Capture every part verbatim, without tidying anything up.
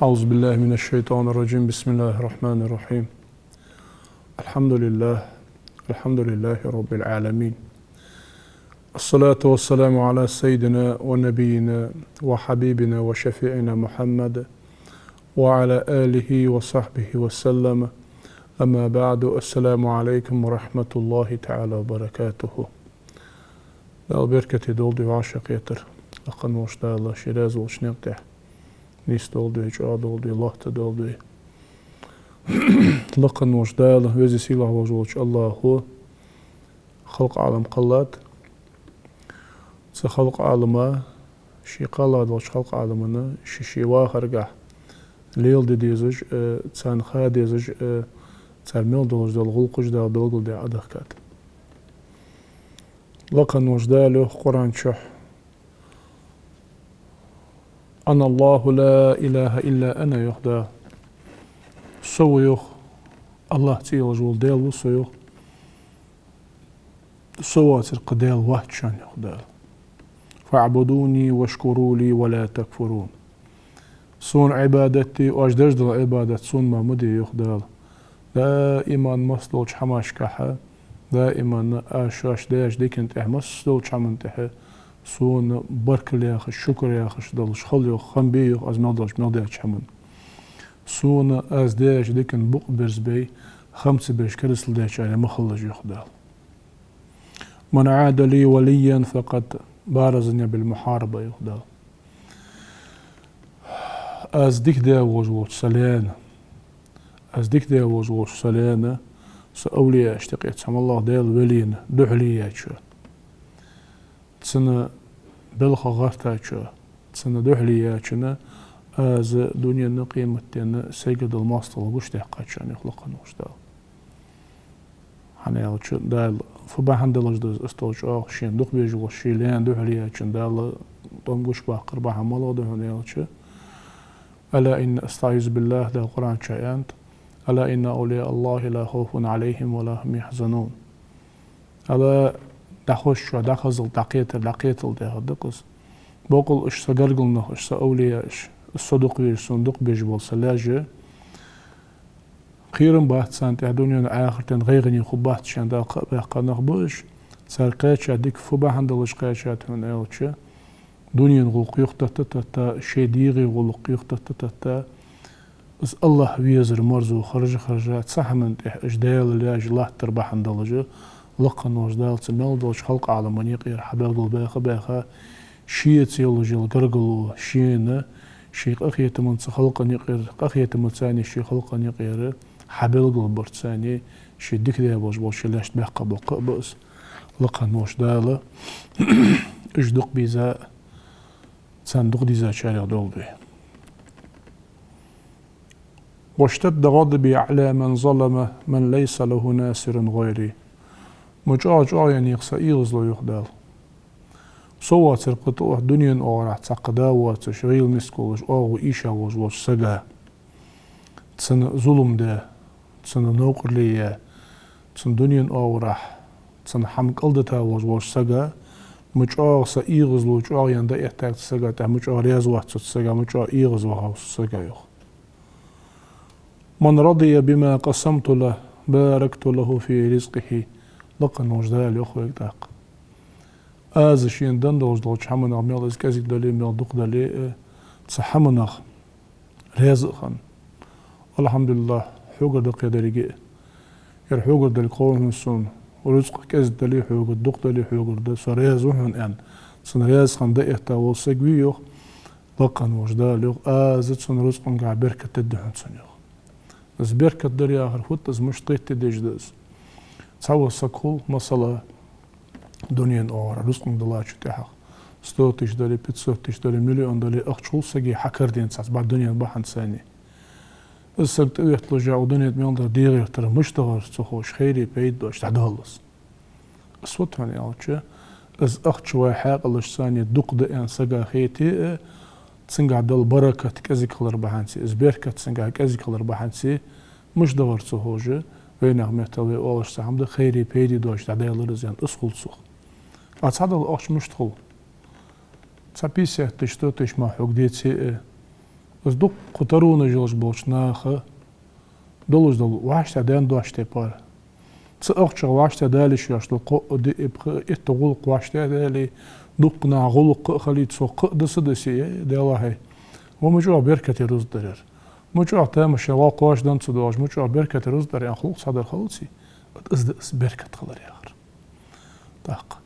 أعوذ بالله من الشيطان الرجيم. بسم الله الرحمن الرحيم. الحمد لله. الحمد لله رب العالمين. الصلاة والسلام على سيدنا ونبينا وحبيبنا وشفيعنا محمد وعلى آله وصحبه وسلم. أما بعد. السلام عليكم ورحمة الله تعالى وبركاته. Дала беркате долда вай вӀашагӀкхетар. Лакха волча Дала ший раьза волча наькъа тӀа нийсдолда вай, чӀоагӀдолда вай, лоаттадолда вай. Лакха волча Дала, Веза-Сийлахь волча АллахӀа халкъ-Ӏалам кхеллад. Цу халкъ-Ӏалама, ший кхелла долча халкъ-Ӏаламна ший-ший вахаргахьа леладе дезаш а, царна ха дезаш а, цар мел долаш дола гӀулакхаш Дала белгалдаь Ӏодехкад. Лакха волча Дала йоах Къуръан чу: «أنا الله لا إله إلا أنا», йоах Дала. Со ва, йоах, АллахӀ цӀи йолаш вола Даьла ва Со, йоах. Со воацар кхы Даьла вац шоана, йоах Дала. «فاعبدوني واشكروا لي ولا تكفرون». Сона Ӏибадат де, оаш деш дола Ӏибадат Сона мара ма де, йоах Дала. Даиман массадолча хӀамашкахьа, даиман а шоаш даьча дикан тӀехьа, массадолча хӀаман тӀехьа Сона баркал яхаш, шукр яхаш долаш хила, йоах, хам бе, йоах, Аз мел долча, мел даьча хӀаман. Сона Аз даьча дикан букъ берзабай, хам ца беш керастал дечарех ма хилалаш, йоах Дала. «من عادى لي وليا فقد بارزني بالمحاربة», йоах Дала. Аз дика даь волаш волча Са лаьна, Аз дика даь волаш волча Са лаьна, Са овлияашта юкъе цхьа моллагӀа Даьла велийна духьале яьчо, цунна балха гӀертачо, цунна духьале яьчоа Аз дунен а, къематден а сайгара дола моастагӀал гучадаьккхад шоана, йоах Лакха волча Дала. ХӀана аьлча, Дала фу бахьан долаш да из, из долча чӀоагӀа шийна дукха безаш волча ший лаьна духьале яьчоа Дала тӀом гучабаккхар бахьан малагӀа да хьона аьлча: «ألا إن», أستعيذ بالله, Дала Къуръан чу аьннад: «ألا إن أولياء الله لا خوف عليهم ولا هم يحزنون». Ала, дӀахо шоаш дӀахазал, дӀакхетар, дӀакхетал дехар да-кх из. Боккъала уж Са гаргара нах, уж Са овлияаш, уж Со дукха везаш, Сона дукха безаш бола Са лаьш, кхерам бац царна тӀехьа дунен а, Ӏахартен а, гӀайгӀане хургбац шоана, Дала кхаъ баьккха нах ба уж. Цар кхаьчад дика фу бахьан долаш кхаьчад хьона аьлча, дунен гӀулакх юхатетта-тетта, шоай дегӀа гӀулакх юхатетта-тетта, из АллахӀ везар марзо харжа-харжа, цу хӀаман тӀехьа уж Даьла лаьш латтар бахьан долаш, Лакха волча Дала цу мел долча халкъ-Ӏаламан юкъера хьабелгалбаьха-баьха, шеца йолаш йола гаргало шийна, ший къахетамца халкъа юкъера, къахетамца ший халкъа юкъера хьабелгалбарца ший дика даь болаш бола ший лаьшта баьккха бола кхаъ ба из. Лакха волча Дала уж дукха беза, царна дукха дезачарех долда вай. «واشتد غضبي على من ظلم من ليس له ناصر غيري». Ма чӀоагӀа-чӀоагӀа яьннай-кх Са эгӀазло, йоах Дала. Со воацар кхы тӀаоттадаь дунен оагӀорахьа цхьаккха да воацаш, гӀийла миска волаш, оагӀув ийша волаш волча сага, цунна зулам даь, цунна новкъарле яь, цунна дунен оагӀорахьа цунна хӀама кӀалдита волаш волча сага, ма чӀоагӀа Са эгӀазло чӀоагӀа яьнна дӀаэттад цу сага тӀехьа, ма чӀоагӀа раьза вац со цу сага, ма чӀоагӀа эгӀазвахав со цу сага, йоах. «من رضي بما قسمت له باركت له في رزقه». Лакха волча Дала йоах вайга тӀаккха: Аз шийна денна долаш долча хӀаманах, мел из кӀезига дале а, мел дукха дале а, цу хӀаманах раьза а хинна, алхьамдулиллахӀ, хьогара да-кх ер деррига а, ер хьогара далга хов хьона сона, рузкъа кӀезига дале а хьогара, дукха дале а хьогара да, со раьза ва хьона, аьнна, цунна раьза хинна дӀаэтта вола саг вий, йоах, Лакха волча Дала йоах, Аз цун рузкъангахьа беркат дергда хьона цунна, йоах. Из беркат дар яхар фуд, из мишта кхетаде дезаш да из? Цхьаволча сага хул, масала, дунен оагӀорахьа рузкъанга диллача тӀехьагӀа сто тысяч дале, пятьсот тысяч дале, миллион дале ахча хул сага хьакарадаьнна цхьацца бӀаргадунен бахьанца. Из саг тӀаотталуш, укх дунен тӀа мел дар дегӀертара мишта да ховш ца ховш, хайре-пайде доацаш дӀадоал из. Из фуд хьона аьлча, из ахча вай хьаькъалашца дукха да аьнна сага хете а, цунгахьа дола баракат кӀезига хилар бахьанца, из беркат цунгахьа кӀезига хилар бахьанца, мишта да ховш ца ховш, вайнаьха меттала вай оалаш цхьа хӀама да, хайре-пайде доацаш дӀадаьлар из аьнна, из хул цох. Ткъа цхьадола ахча мишта хул? Цхьа пятьдесят тысяч, сто тысяч мара хьога деце а, из дуккха таронаш йолаш болча наха долаш дола вӀаштӀехьа даьнна дош тайпара. Цу ахчах вӀаштӀехьа дала йиш йоацаш дола кхоъ, диъ, пхиъ, итт гӀулакх вӀаштӀехьа даьле, дуккха наха гӀулакх кхы а хилийта, цо кхы а дусаргда се, э, Даьла хьай. Ва ма чӀоагӀа беркате рузкъа дар ер. Ма чӀоагӀа тамашийна вал кхоачаш даьнна ца доагӀаш, ма чӀоагӀа беркате рузкъа дар аьнна хул цхьа дар хилац, из да из беркат хилар яхар. ТӀаккха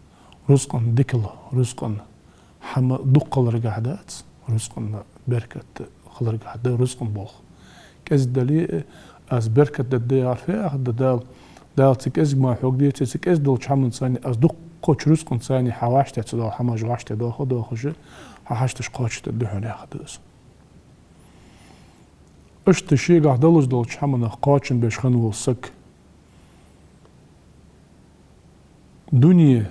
рузкъан дикал, рузкъан хӀама дукха хиларгахьа дац, рузкъан беркат хиларгахьа да рузкъан болх. КӀезига дале а, аз беркат дергда яхар фу яхар да Дала? Дала цу кӀезига мара хьога деце, цу кӀезига долча хӀаманца, аз дуккхача рузкъанца хьа вӀаштӀехьа ца дола хӀамаш вӀаштӀехьа доаха, доахаш, хьа хьашташ кхоачашдергда хьона яхар да из. Иштта шийгахьа долаш долча хӀаманах кхоачам беш хинна вола саг. Дуне,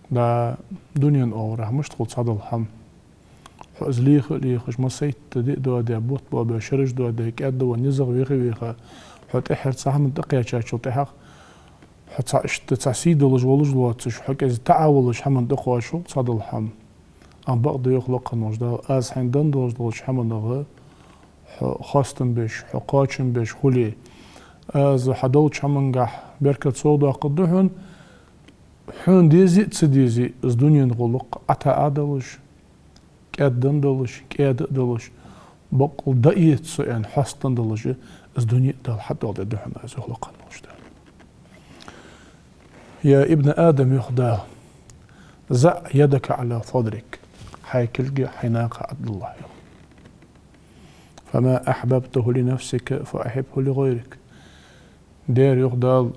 да, дунен оагӀорахьа мишта хул цхьадола хӀама. Хьо из леха а лехаш, массайтта диъ доаде, бутт боабе, шераш доаде, кӀаьдда венна, низагӀа веха а веха, хьо тӀеххьара цхьа хӀаман тӀакхаьчачул тӀехьагӀа, хьо цхьа иштта цхьа сий долаш волаш лоацаш, хьо кӀезига таӀа волаш хӀаман тӀакхоачаш хул цхьадола хӀама. Амма бакъда йоах лакха волча Дала, аз хьайна даьнна долаш долча хӀаманах хьо хоастам беш, хьо кхоачам беш хуле, аз хьа долча хӀамангахьа беркат совдоаккхаргда хьона, хьона дезе а ца дезе а, из дунен гӀулакх Ӏа таӀа а долаш, кӀаьдда а долаш, кӀаьда а долаш, бакъ дӀаэца со аьнна хоастам долаш, из дуне а Дала хьатӀадоаладергда хьона аз, йоах лакха волча Дала. Я ибн Адам, йоах Дала, ضع يدك على صدرك, хьай кулг хьай накха тӀадилла, йоах. فما أحببته لنفسك فأحبه لغيرك. Дера, йоах Дала,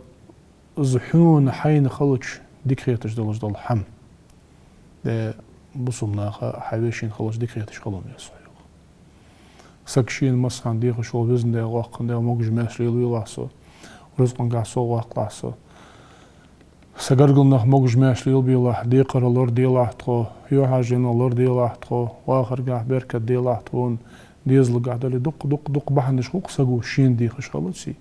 из хьона хьайна хилча дика хеташ долаш дола хӀама. Де, бусалба наха хьа вешийна хилча дика хеташ хила веза хьо, йоах. Саг шийна массахана дехаш вола Везан Даьла, Воккха Даьла, могаш-маьрша лелавелахь со, рузкъангахьа совгӀа ваккхалахь со. Са гаргарча наха могаш-маьрша лелабелахь, декхар лораделахь тхо, юхьӀаьржа лораделахь тхо, вахаргахьа беркат делахь тхона, дезалгахьа дале, дукха, дукха, дукха бахьанаш хул-кх саго шийна дехаш хилаца.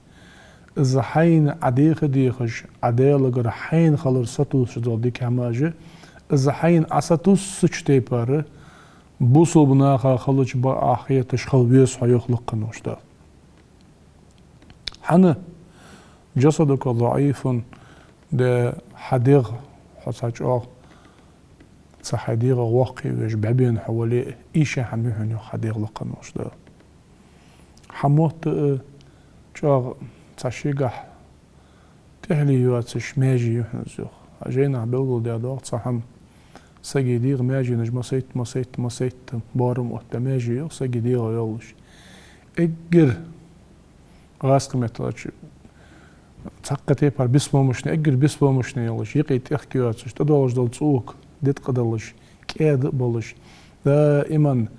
Из хьайна Ӏа деха дехаш, Ӏа Даьлагара хьайна хилар сатувсаш дола дика хӀамаш, из хьайна Ӏа сатувсача тайпара бусалба наха хилча бакъахьа хеташ хила веза хьо, йоах лакха волча Дала. ХӀана? جسدك ضعيف, де, хьа дегӀ, хьо цхьа чӀоагӀа, цхьа хьай дегӀах воккха веш, бӀаьбена хьо вале а, ийша хӀама я хьона, йоах, хьа дегӀ, лакха волча Дала. Хьа мотт а чӀоагӀа цхьа шийгахьа тӀехьале йоацаш маьже я хьона из, йоах. Жайнашка белгалдаь доагӀа цхьа хӀама. Сага дегӀа маьженаш массайтта, массайтта, массайтта боарам оттадаь маьже я, йоах, сага дегӀа йолаш. Эггара гӀаскхий меттала, цхьаккха тайпара беспомощный, эггара беспомощный йолаш, юкъе тӀехка йоацаш, тӀадолаш дола цӀока деткъа долаш, кӀаьда а болаш, даиман,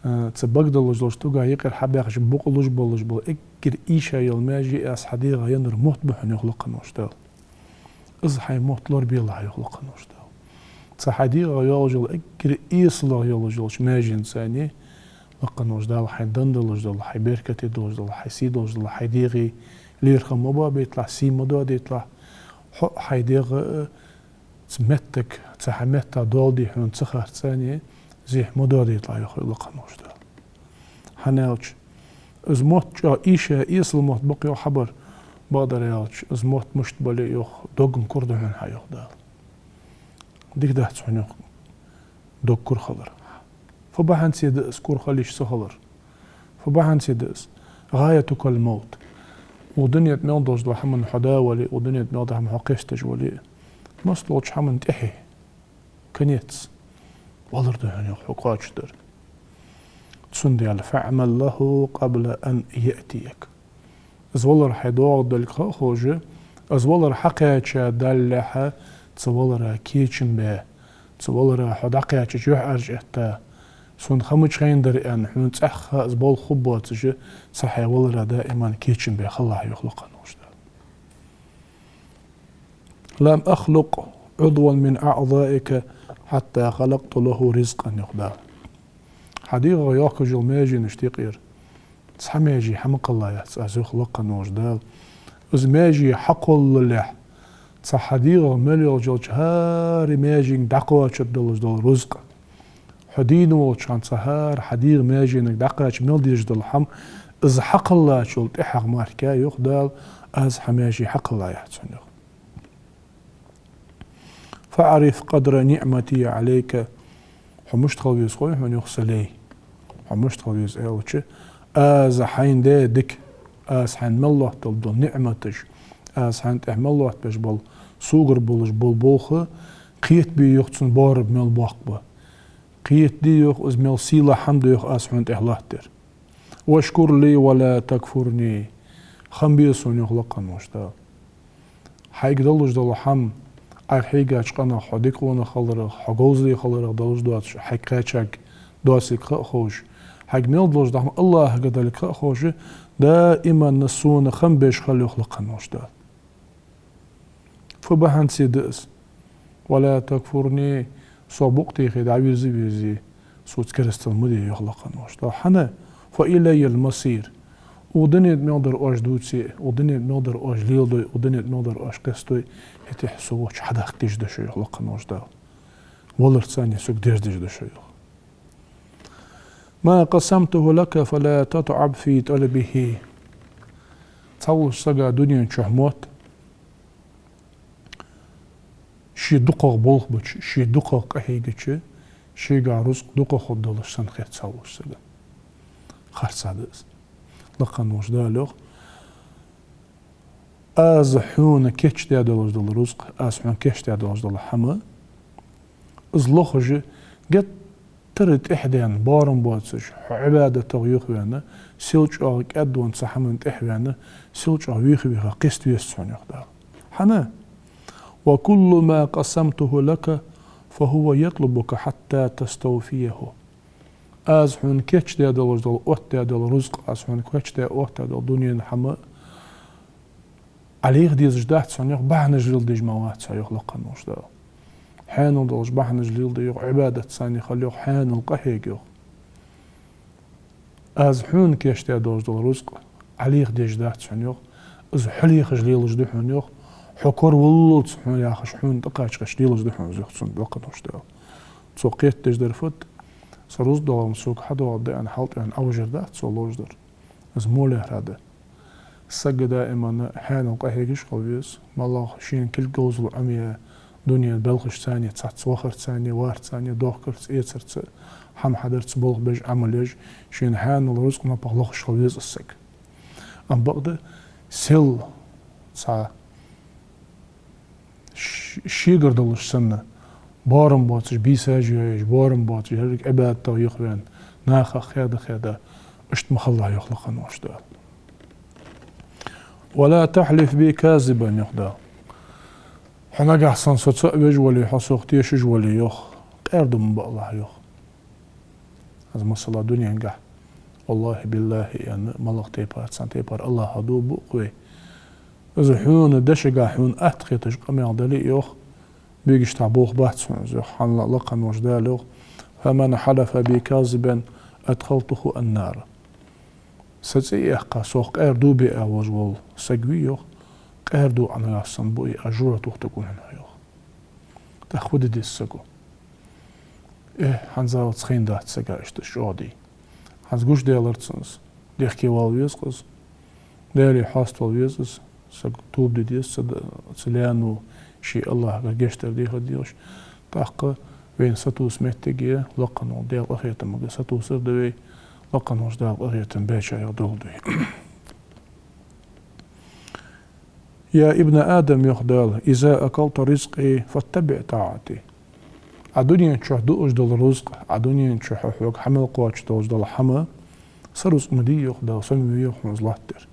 э, цу бага долаш долча тугах юкъера хьабаьхкача букъ луш болаш бола, эггара ийша йола маьже, аз хьа дегӀа еннар мотт ба хьона, йоах лакха волча Дала. Из хьай мотт лорабелахь, йоах лакха волча Дала. Цу хьай дегӀах йолаш йола, эггара эсалагӀа йолаш йолча маьженца, лакха волча Дала, хьайна даьнна долаш дола, хьай беркате долаш дола, хьай сий долаш дола хьай дегӀа лерхӀам ма боабайталахь, сий ма доадайталахь. Хьо а, хьай дегӀ а, цу меттага, цу хьа метта доаладе хьона ца харцане, зехьа ма доадайталахь, йоах лакха волча Дала. ХӀана аьлча, из мотт чӀоагӀа ийша, эсала мотт ба-кх, йоах, хьабар. Бакъдар аьлча, из мотт мишта бале а, йоах, дог-м кура да хьона хьа, йоах Дала. Дика дац хьона, йоах, дог кура хилар. Фу бахьанце да из кура хила йиш ца хилар? Фу бахьанце да из? غايتك الموت. Укх дунен тӀа мел долаш дола хӀама хьо да вале а, укх дунен тӀа мел дола хӀама хьо кхесташ вале а, массадолча хӀаман тӀехье, конец, валар да хьона, йоах, хьо кхоачашдар. Цудухьа فاعمل له قبل أن يأتيك. Из валар хьай доагӀаргдолга ха а ховш, из валар хьакхаьча даллалехьа, цу валара кечам бе, цу валара хьо дӀакхаьчача юхьӀаьржа этта, сона ха мича хайнадар аьнна, хьона цӀаьхха из болх хургбоацаш, цу хьай валара даиман кечам бе хилалахь, йоах лакха волча Дала. لم أخلق عضوا من أعضائك حتى خلقت له رزقا, йоах Дала. Хьа дегӀах йоахкаш йола маьженаш тӀехьара цхьа маьже хьа ма кхелла яц аз, йоах лакха волча Дала. Из маьже хьакхоллалехь, Цу хьа дегӀах мел йолча хӀара маьженга дӀакхоачаргдолаш дола рузкъа. Хьо дийна волча хана цу хӀара хьа дегӀа маьженга дӀакхаьча мел дезаш дола хӀама, из хьакхеллачул тӀехьагӀа мара, йоах Дала, аз хьа маьже хьакхеллаергья хьона, йоах. فاعرف قدر نعمتي عليك. Хьо мишта хила веза хой хьона, йоах, са лай. Хьо мишта хила веза аьлча, аз хьайна даь дика, аз хьайна мел лоаттадолаш дола ниӀматаш, аз хьайна тӀа мел лоаттабеш бола, согара болаш бола болх кхетабе, йоах, цун боарам мел боккха ба. Кхетаде, йоах, из мел сийлахь хӀама да, йоах, аз хьона тӀа лоаттадар. واشكر لي ولا تكفرني. Хам беза сона, йоах лакхвенна волча Дала. Хьайга долаш дола хӀама, Ӏайха хьийгача къинах хьо дика къонах хиларах, хьо говзал хиларах долаш доацаш, хьайга кхаьчарг доацилга ха а ховш, хьайга мел долаш дола хӀама АллахӀага далга ха а ховш, даиман сона хам беш хила, йоах лакхвенна волча Дала. Фу бахьанца да из? ولا تكفرني, сох букъ техе дӀавийрза а вийрзе, соца керастал ма де, йоах лакхвенна волча Дала. ХӀана? فإلي المصير. Укх дунен тӀа мел дар оаш дувце, укх дунен тӀа мел дар оаш леладой, укх дунен тӀа мел дар оаш кхестадой, хӀаьта со волча хьадахка дезаш да шо, йоах лакхвенна волча Дала. Валарца сога дерза дезаш да шо, йоах. ما قسمته لك فلا تتعب في طلبه. Цхьаволча сага дунен чу мотт ше дукхагӀа болх бича, ше дукхагӀа къахьийгача, шийгахьа рузкъа дукха хургдолаш санна хет цхьаволча сага. Харцахьа да из. Лакхвенна волча Дала йоах: аз хьона кийчдаь долаш дола рузкъа, аз хьона кийчдаь долаш дола хӀама, из лохаш а, геттара тӀехдаьнна, боарам боацаш, хьо Ӏибадатах юхаваьнна, сел чӀоагӀа кӀаьдвенна цу хӀаман тӀехваьнна, сел чӀоагӀа вийха-вийха кхеста веза хьона, йоах Дала. ХӀана? وكل ما قسمته لك فهو يطلبك حتى تستوفيه. Аз хьона кийчдаь долаш дола, оттадаь дола рузкъа, аз хьона кийчдаь, оттадаь дола дунен хӀама Ӏа леха дезаш дац хьона, йоах, бахьанаш леладеш ма вац хьо, йоах лакхвенна волча Дала. Хьанал долаш бахьанаш леладе, йоах, Ӏибадатца хила, йоах, хьанал къахьега, йоах. Аз хьона кийчдаь долаш дола рузкъа Ӏа леха дезаш дац хьона, йоах. Из хьо лехаш лелаш да хьона, йоах. Хьо кораваллалца хьона яхаш, хьона тӀакхача гӀаш лелаш да хьона из, йоах цунна лакхвенна волча Дала. Цо кхетадеш дар фуд? Са рузкъа доагӀа сога хьадоагӀаргда аьнна хьалтӀаваьнна, Ӏовижар дац цо ловш дар. Из мо лаьрхӀа да? Саг даиман хьанал къахьегаш хила веза, малагӀа шийна кулг говзал Ӏомаяь, дунен балхашца, цхьацца вахарца, варца, дохкарца, эцарца, хӀама хьадарца болх беш, Ӏамал еш, шийна хьанал рузкъа напагӀа лохаш хила веза из саг. Амма бакъда сел цхьа ш-, шегара долаш санна, боарам боацаш, бийсаш йоаеш, боарам боацаш, еррига Ӏибадатах юхаваьнна, нахах хеда-хеда, иштта ма хилалахь, йоах лакхвенна волча Дала. ولا تحلف بي كاذبا, йоах Дала. Хьо нагахьа санна со ца а веш вале, хьо сох тешаш вале, йоах, къаьрду ма баалахь, йоах. Из масала дуненгахь, валлахӀи, биллахӀи аьнна, малагӀа тайпара, цхьан тайпара АллахӀа дув буъ-кх вай. Из хьона дешагахьа хьона атта хеташ къамаьл дале а, йоах, бегашта болх бац хьона из, йоах, хӀана аьлча лакхвенна волча Дала йоах: فمن حلف بي كاذبا أدخلته النار. Са цӀи а яьккха, сох къаьрду биа волаш вола саг вий, йоах, къаьрду Ӏа нагахьа санна буъе, аз жожагӀатах тохаргва хьона хьо, йоах. ТӀаккха фу де деза саго? Э, хӀанзалца хайнадац сага иштта чӀоагӀа де. ХӀанз гуш даларца из дехке вала веза-кх из. Даьлага хьаставала веза из. Саго тоба де деза цу д-, цу лаьно, ший АллахӀагара гешт дар дехар дезаш. ТӀаккха вайна сатувса моттиг я, лакхвенна волча Даьла къахетамага сатувсар да вай, лакхвенна волча Дала къахетам баьчарех долда вай. يا ابن آدم, йоах Дала, إذا أكلت رزقي فاتبع طاعتي. Ӏа дунен чу дуаш дола рузкъа, Ӏа дунен чу хьо хьога хьа мел кхоачаш долаш дола хӀама, са рузкъа ма де, йоах Дала, со ма вий, йоах, хьона из лоаттадар.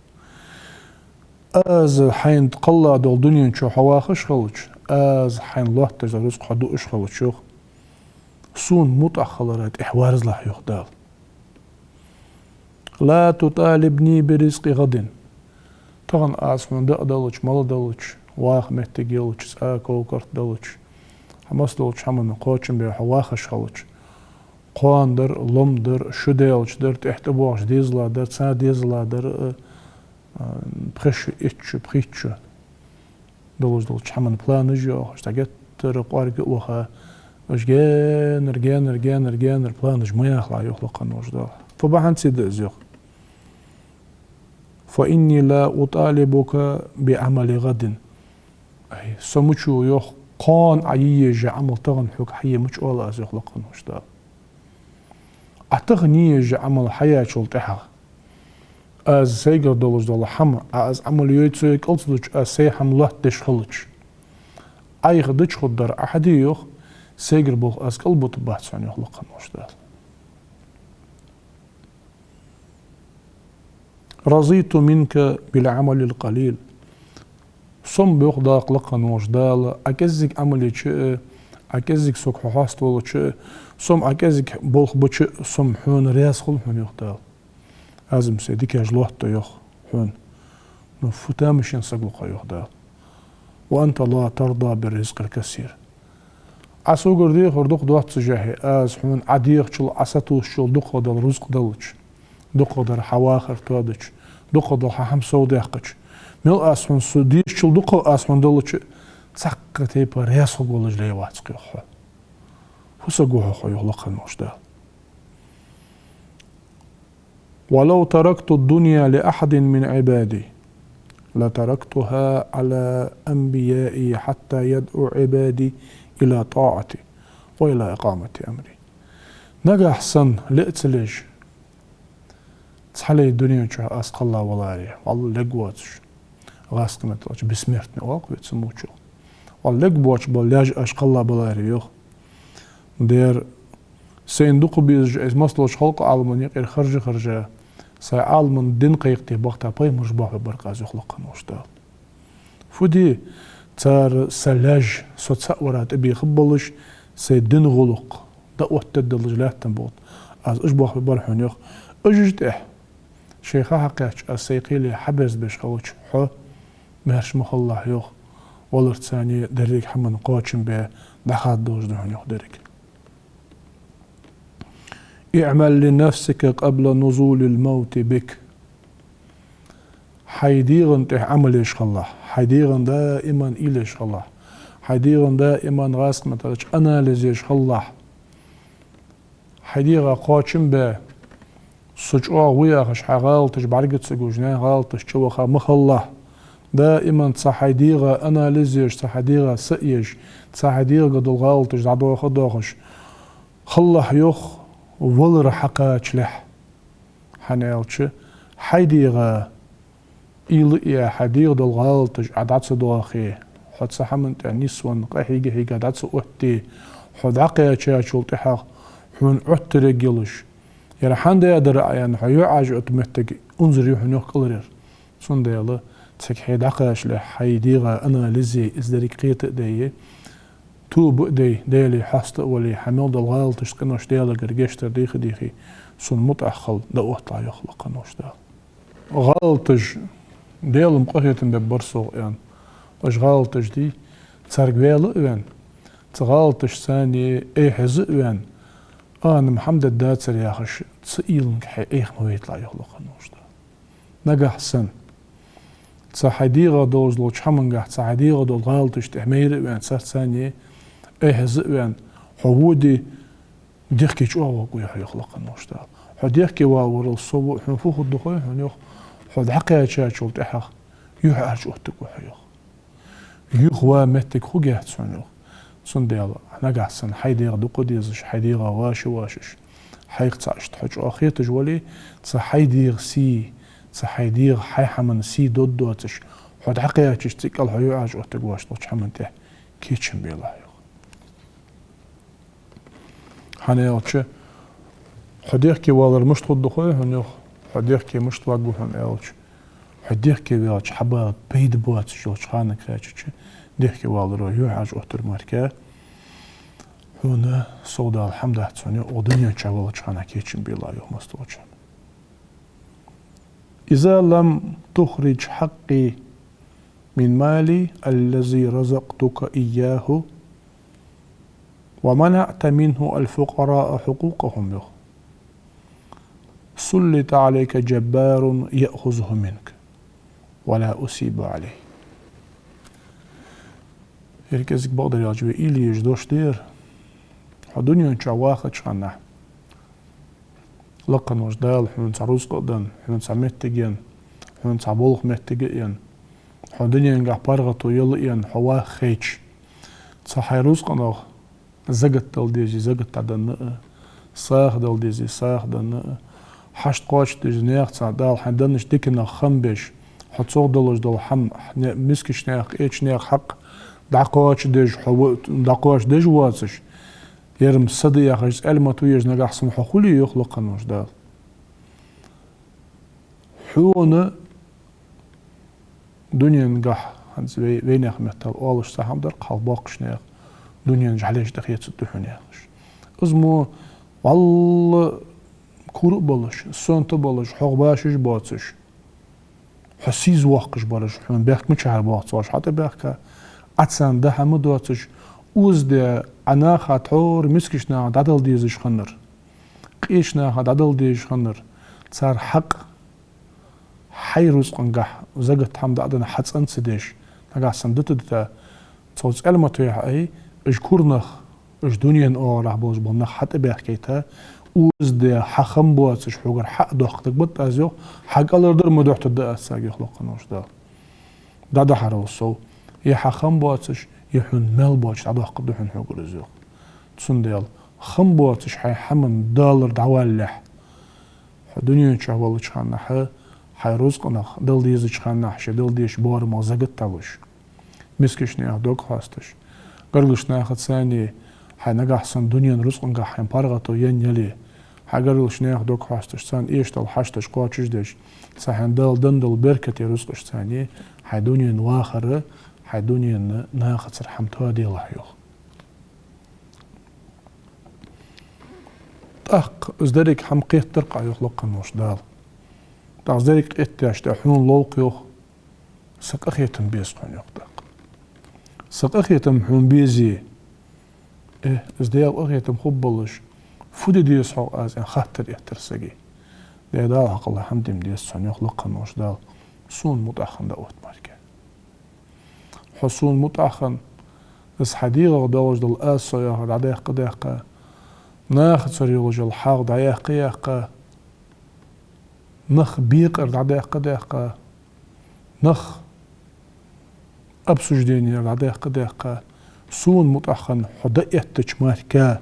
Аз хьайна кхелла дола дунен чу хьо вахаш хилча, аз хьайна лоаттадеш дола рузкъа хьо дуаш хилча, йоах, сона мутӀахьа хилара тӀехьа верзалахь, йоах Дала. لا تطالبني برزق غد. Тахан аз хьона даа далча, мала далча, ваха моттиг ялча, цӀа, ков-карт далча, хьа масса долча хӀаман кхоачам бе хьо вахаш хилча, кхоана дар, лом дар, шу даьлча дар, тӀехьа тӀабоагӀача дезала дар, цхьа дезала дар, э, э, пхи шу, итт шу, пхийтта шу. долаш долча хӀаман планаш йоахаш, цхьа геттара кӀоарга а ваха, уж геннара, геннара, геннара, геннара планаш ма яхалахь, йоах лакха волча Дала. Фу бахьанца да из, йоах? «فإني لا أطالبك بعمل غد». Ай, со мича, йоах, кхоана Ӏа е еза Ӏамал тахан хьога хьае мича оал аз, йоах лакха волча Дала. Ӏа тахан е еза Ӏамал хьаяьчул тӀехьагӀа, аз сайгара долаш дола хӀама, Ӏа аз Ӏамал йойцу е кӀалца дучу, аз сай хӀама лоаттадеш хилча, Ӏайха дича хургдар Ӏа хьаде, йоах, сайгара болх аз кӀалбита бац хьона, йоах лакха волча Дала. «رضيت منك بالعمل القليل». Со-м, йоах дакъа лакха волча Дала, Ӏа кӀеззига Ӏамал еча а, Ӏа кӀеззига сога хьо хоаставолча а, со-м Ӏа кӀеззига болх беча а, со-м хьона раьза хул хьона, йоах Дала. Аз-м сай дикаш лоаттаю, йоах, хьона. Ну, фу тамашийна саг ва-кх хьо, йоах Дала. «وأنت لا ترضى بالرزق الكثير». Ӏа согара дехар дукха доаццашехь, аз хьона Ӏа дехачул, Ӏа сатувсачул дукхагӀа дола рузкъа далча, дукхагӀдар хьа вахар тоадича, дукхагӀдола хьа хӀама совдаьккхача, мел аз хьона со дезачул дукхагӀа аз хьона далча, цхьаккха тайпара раьза хургволаш лай вац-кх, йоах, хьо. Фу саг ва-кх хьо, йоах лакха волча Дала. «ولو تركت الدنيا لأحد من عبادي لتركتها على أنبيائي حتى يدعوا عبادي إلى طاعتي وإلى إقامة أمري». Нагахь санна ле а ца леш, цхьа лай дунен чу аз кхелла валаре, валлахӀи, лергвоацаш, гӀазкхий меттала аьлча, бессмертный оал-кх вай цу мочул. ВаллахӀи, лергбоацаш бола лаьш аз кхелла баларе, йоах. Дера, сайна дукха безаш, аз массадолча халкъа Ӏаламан юкъера харжа-харжа, сай Ӏаламан дин кхайкхийта бахийта пайхамараш бохьабе бар-кх аз, йоах лакха волча Дала. Фу де, цар са лаьш со цаӀ вара тӀабехаш болаш, сай дина гӀулакх дӀаоттадергдолаш лаьттан болт. Аз уж бохьабе бар хьона, йоах. Уж-м тӀехьа шоай ха хьакхаьчача, аз сай кхеле хьаберзабеш хилча, хьо маьрша ма хилалахь, йоах, валарца цхьана деррига хӀаман кхоачам бе дӀахаддолаш да хьона, йоах, деррига. «اعمل لنفسك قبل نزول الموت بك». Хьай дегӀан тӀехьа Ӏамал еш хилалахь, хьай дегӀан даиман уйла еш хилалахь, хьай дегӀан даиман, гӀазкхий меттала аьлча, анализ еш хилалахь. Хьай дегӀа кхоачам бе, со чӀоагӀа ва яхаш, хьай гӀалаташ бӀарга ца гуш, наьха гӀалаташ чу ваха ма хилалахь. Даиман цу хьай дегӀа анализ еш, цу хьай дегӀа са еш, цу хьай дегӀага дола гӀалаташ дӀадоха а доахаш хилалахь, йоах, валар хьакхачалехь. ХӀана аьлча, хьай дегӀа уйла е, хьай дегӀа дола гӀалаташ Ӏа дӀа ца доахе, хьо цу хӀаман тӀа нисвенна къахьийга-хьийга дӀа ца отте, хьо дӀакхаьчачул тӀехьагӀа хьона Ӏоттаргйолаш, ер хӀана даьдар Ӏа аьнна, хьо юхьӀаьржа оттаргйола моттиг унзара я хьона, йоах, кӀалхаръяр. Цудухьа цига хьо дӀакхачалехь, хьай дегӀа анализ е, из деррига кхета а дайе, тоба а дой, Даьлага хьаста а вале, хьа мел дола гӀалаташта, къиношта Даьлагара гешт дар дийха-дийхе, цунна мутӀахьа хила дӀаотталахь, йоах лакха волча Дала. ГӀалаташ, Даьла-м къахетам бергба сох аьнна, уж гӀалаташ дий, царга ваьла а ваьнна, цу гӀалаташца цхьана эхь хьежа а ваьнна, а, нагахь хӀама дергдацар яхаш, цу уйланга хьо эхь ма вайталахь, йоах лакха волча Дала. Нагахь санна цу хьай дегӀа долаш долча хӀамангахь, цу хьай дегӀа дола гӀалаташта тӀехьа майра а ваьнна, царца цхьана эхь хьежа а ваьнна, хьо воде, дехке чӀоагӀа воагӀаргва хьо, йоах лакха волча Дала. Хьо дехке валарал совгӀа хьона фу хургда хой хьона, йоах, хьо дӀакхаьчачул тӀехьагӀа юхьӀаьржа оттаргва хьо, йоах. Юха ва моттиг хургьяц хьона, йоах. Цудухьа нагахь санна хьай дегӀ дукха дезаш, хьай дегӀа ваша-вашаш, хьайх цхьа иштта хьо чӀоагӀа хеташ вале, цу хьай дегӀа сий, цу хьай дегӀа хьай хӀаман сий доддоацаш, хьо дӀакхаьчача цига кӀал хьо юхьӀаьржа оттаргвоацаш долча хӀаман тӀехьа кечам белахь, йоах. ХӀана аьлча, хьо дехке валар мишта хургда хой хьона, йоах, хьо дехке мишта воагӀаргва хьона аьлча, хьо дехке ваьлча хьа бала пайда боацаш йолча ханага кхаьчача, дехке валаро юхьӀаьржа оттар мара хьона совдала хӀама дац хьона, йоах, укх дунен чу валача хана кечам белахь, йоах, массадолча. «إذا لم تخرج حقي من مالي الذي رزقتك إياه ومنعت منه الفقراء حقوقهم، йоах, سلط عليك جبار يأخذه منك ولا أثيب عليه». Ер кӀезига бакъдар аьлча вай уйла еш дош да ер. Хьо дунен чу вахача хана, лакха волча Дала хьона цхьа рузкъа а денна, хьона цхьа моттиг енна, хьона цхьа болх моттиг а енна, хьо дуненгахь паргӀато яла а енна, хьо ваха хайча, цу хьай рузкъанах закат дала дезий, закат дӀаденна а, сагӀа дала дезий, сагӀа денна а, хьашт кхоачаш дезий, наьха цхьа Дала хьайна деннача диканах хам беш, хьо цох долаш дола хӀама, не-, мискача наьха, къеча наьха хьакъ дӀакхоачаш деш, хьо во-, дӀакхоачаш деш воацаш, ер-м са да яхаш, цӀелмато еш нагахь санна хьо хуле, йоах лакха волча Дала, хьона дуненгахь, хӀанз вай-, вайнаьха меттала оалаш цхьа хӀама дар-кх, хьалха боккхийча наьха дунен жӀалеш тӀахецаргда хьона яхаш. Из мо вӀалла кура а болаш, сонта а болаш, хьох башаш а боацаш, хьо сийсаз воаккхаш бараш, хьона бехк мичахьара боагӀа цу оаш хьатӀабаьхка, Ӏа царна даа хӀама доацаш, озаде Ӏа наха тхьовра мискача наха дӀадала дезаш хиннар, къеча наха дӀадала дезаш хиннар, цар хьакъ, хьай рузкъангахь закат хӀама дӀаденна хьа цӀена ца деш, нагахь санна дита-дита, цу цӀелматоех а, уж кура нах, уж дунен оагӀорахьа болаш бола нах хьатӀабаьхкийта, озаде хьа хам боацаш хьогара хьа а доаккхаргба аз, йоах, хьа кӀалхара дар ма дохьийтаргда аз царга, йоах лакха волча Дала. ДӀадахьарал сов, е хьа хам боацаш, е хьона маьл боацаш дӀадоаккхаргда хьона хьогара из, йоах. Цудухьа хам боацаш хьай хӀаман далар дӀавалалехь, хьо дунен чу волча хана хьа, хьай рузкъанах дала дезача хана хьа, ше дала дезача боарамах закат дӀалуш, мискача наьха дог хьоасташ, гаргарча нахаца цхьана хьай нагахь санна дунен рузкъангахь хьайна паргӀато енна яле, хьай гаргарча наьха дог хьоасташ, царна эшадала хьашташ кхоачаш деш, цу хьайна Дала денна дола беркате рузкъашца цхьана хьай дунен вахар, хьай дунен нахацара хӀама тоаделахь, йоах. ТӀаккха из деррига хӀама кхетадар-кх Ӏа, йоах лакха волча Дала. ТӀаккха из деррига кхетадеш тӀехьа хьона лов-кх, йоах, са къахетам беза хьона, йоах, тӀаккха. Са къахетам хьона безе, э, из Даьла къахетам хургболаш, фу де деза хьогӀ аз, аьнна, хаттар эттар сага. Даьла, Дала хьакъ алале хӀама де-м дезац хьона, йоах лакха волча Дала, сона мутӀахьа хинна дӀаотт мара. Хьо сона мутӀахьа хинна, из хьа дегӀах долаш дола аз-со яхар дӀадаьккха-даьккха, нахацара йолаш йола хьагӀ дӀаяьккха-яьккха, нах бекъар дӀадаьккха-даьккха, нах обсуждени яр дӀадаьккха-даьккха, сона мутӀахьа хинна хьо дӀаэттача мара,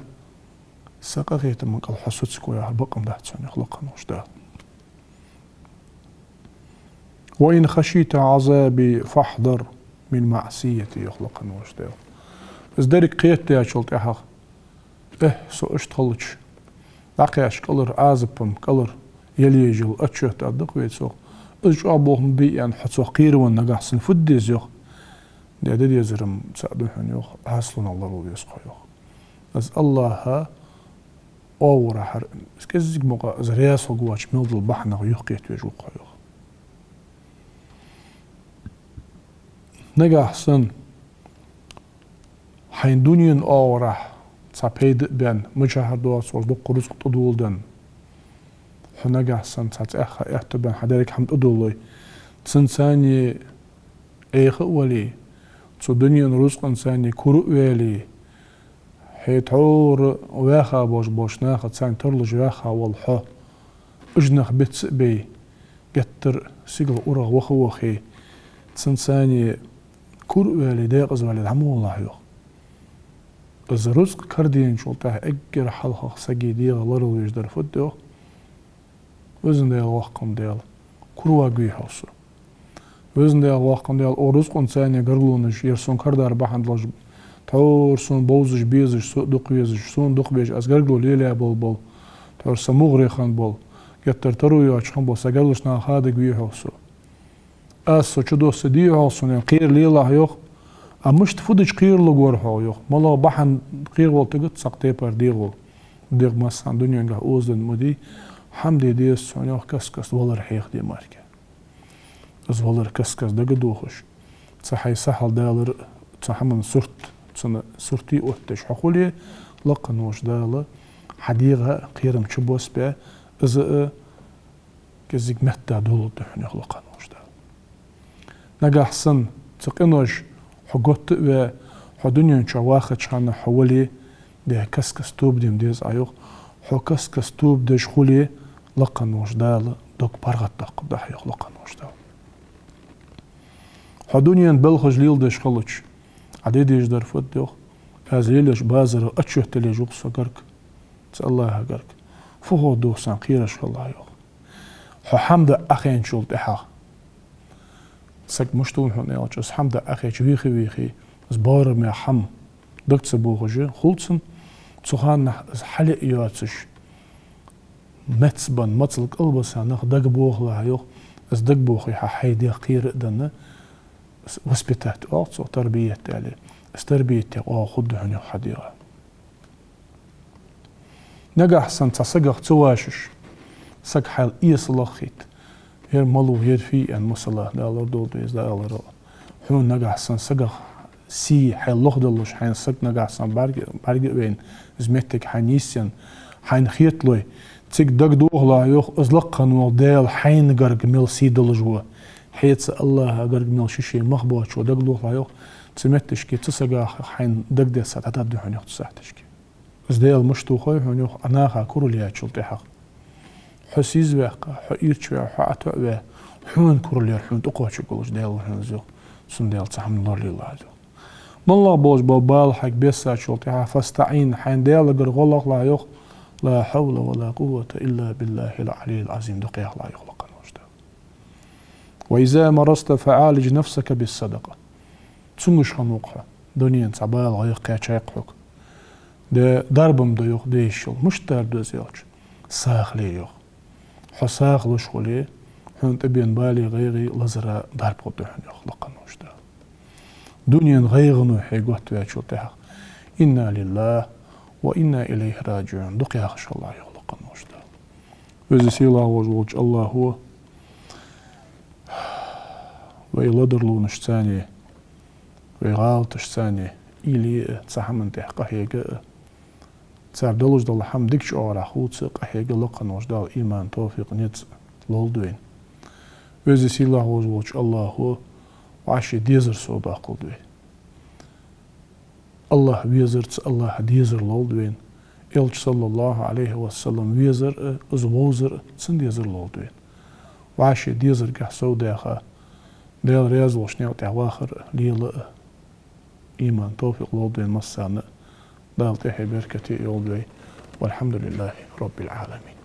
са къахетама кӀал хьо соцаргва яхар бакъ-м дац хьона, йоах лакха волча Дала. «وإن خشيت عذابي فاحذر من معصيتي», йоах лакха волча Дала. Из деррига кхетадечул тӀехьагӀа, э, со иштта хилча, дӀакхаьчача кӀалхара Ӏазап-м, кӀалхара яле езаш йола отчёт а дакъа вецох, из чӀоагӀа болх ма бий, аьнна, хьо цох кхеравенна нагахь санна фу де деза, йоах. Де дезар-м цаӀ да хьона, йоах, Ӏаслонах лоравала веза хьо, йоах. Из АллахӀа оагӀорахьара, из кӀезига мукъагӀа из раьза хургвоацача мел дола бахьанех юхакхетавеш ва-кх хьо, йоах. Нагахь санна хьайна дунен оагӀорахьа цхьа пайда а баьнна, мичахьара доацаш дукха рузкъа тӀадоладенна, хьо нагахь санна цхьа цӀаьхха аьттув баьнна хьа деррига хӀама тӀадоллой, цунца цхьана Ӏеха а вале, цу дунен рузкъанца цхьана кура а ваьле, хье тхьовра ваьха болаш болча нахаца цхьана тарлуш ваьха вола хьо, уж нах беца а бей, геттара сигала урагӀа ваха а вахе, цунца цхьана кура а ваьле, декъаза ваьле дӀа ма валалахь, йоах. Из рузкъа караденачул тӀехьагӀа эггара хьалхагӀа сага дегӀа лоралуш дар фуд, йоах? Везан Даьла, воккха волча Даьла, кура варгвий хьо со. Везан Даьла, воккха волча Даьла, укх рузкъанца цхьана гаргалонаш, ер сона карадар бахьан долаш, тхьовра сона бовзаш, безаш, со дукха везаш, сона дукха безаш, аз гаргало лелаяь болаболх, тхьовра са мугӀаре хиннаболх, геттара таро йоацаш хиннаболх са гаргарча наха хадигаргвий хьо со. Аз со чудоссадий хьо сона, аьнна, кхера лелахь, йоах. А мишта фу дича кхералургвар хьо, йоах. МалагӀа бахьан кхеравала тигац цхьаккха тайпара дегӀо. ДегӀ массанахьа дуненгахь озаденна ма дий. ХӀама де деза цунна, йоах, каст-каста валар хьеха де мара. Из валар каст-каста дагадохаш, цу хьай сахьал далар, цу хӀаман сурт, цун сурт оттадеш хьо хуле, лакха волча Дала хьа дегӀа кхерам чубоссабаь, из а кӀезига метта долалургда хьона, йоах лакха волча Дала. Нагахь санна цу къинош хьо готта а ваь, Хьо дунен чу вахача хана хьо вале, дехьа каст-каста тоба де деза Ӏа, йоах. Хьо каст-каста тоба деш хуле, лакха волча Дала дог паргӀатдоаккхаргда хьа, йоах, лакха волча Дала. Хьо дунен балхаш леладеш хилча, Ӏа де дезаш дар фуд, йоах? Аз лелаеш базара отчёт лелаеш ва-кх со гарга, цу АллахӀа гарга. Фу хов дувца кхераш хила, йоах. Хьо хӀама даа Ӏохайначул тӀехьагӀа. Саг мишта ва хьона аьлча, из хӀама даа Ӏохайча вийхе-вийхе, из боарам яха хӀама дага ца бохаш хул цунна, цу хана из хьалъяь йоацаш, мецбенна, моцал кӀалбиса нах дага бохалахь, йоах, из дага бохе хьа хьай дегӀ кхера а денна, из воспитать оал цох, тарбият аьле, из тарбият де оал хургда хьона, йоах, хьа дегӀа. Нагахь санна цхьа сагах ца вошаш, саг хьайл эса лохийта, ер малув, ер фий аьнна, масала, Дала лорадолда веза, Дала лорадолда. Хьона нагахь санна сагах сий хьайл лохадаллаш, хьайна саг нагахь санна бӀарга, бӀарга а вайна, из моттиг хьайна йисъенна, хьайна хеталой, цига дагадохалахь, йоах, из лакха вола Даьла хьайна гарга мел сий долаш ва, хьоца АллахӀа гарга мел ший-ший мах боацаш ва дагадохалахь, йоах, цу метташка, цу сагах хьайна дагадессад хьа дӀадаргда хьона, йоах, цу сахьташка. Из Даьла мишта ва хой хьона, йоах, Ӏа наха курал яьчул тӀехьагӀа. Хьо сийсаз ваьккха, хьо ийрча ваь, хьо ӀотоӀаваь, хьона курал яр хьона тӀакхоачаргволаш Даьла ва хьона из, йоах. Цудухьа Даьла цу хӀаманна лоралелахь из, йоах. МалагӀа болаш бола бала хьайга бессачул тӀехьагӀа, فاستعن, хьайна Даьлагара гӀо лохалахь, йоах, لا حول ولا قوة إلا بالله العلي العظيم дукха яхалахь, йоах, лакха волча Дала. وإذا مرضت فعالج نفسك بالصدقة. Цунгаш хиннав-кх хьо, дунен цхьа бала, гӀайгӀа кхаьчай-кх хьога. Де дарба-м ду, йоах, де йиш йолаш. Мишта дарба ду из аьлча? СагӀа ле, йоах. Хьо сагӀа луш хуле, хьона тӀабена балеи, гӀайгӀеи, лазареи дарба хургда хьона, йоах, лакха волча Дала. Дунен гӀайгӀано хьо готта ваьчул тӀехьагӀа, إنا لله وإنا إليه راجعون дукха яхаш хилалахь, йоах, лакха волча Дала. Веза-Сийлахь волаш волча АллахӀо вай ладувгӀарашца а, вай гӀалаташца а уйла е а, цу хӀаман тӀехьа къахьега а, цар долаш дола хӀама дикача оагӀорахьа хувца а къахьега лакха волча Дала иман, товфикъ, низ лолда вайна. Веза-Сийлахь волаш волча АллахӀо вӀаший дезар совдоаккхалда вай. АллахӀ везарца АллахӀа дезар лолда вайна. Элча, صلى الله عليه وسلم, везар а, из вовзар а, цун дезар лолда вайна. ВӀаший дезаргахьа совдаха, Даьла раьза волча наькъа тӀа вахар а, лела а иман, товфикъ лолда вайна массарна а. Дала тӀехье беркате йолда вай. والحمد لله رب العالمين.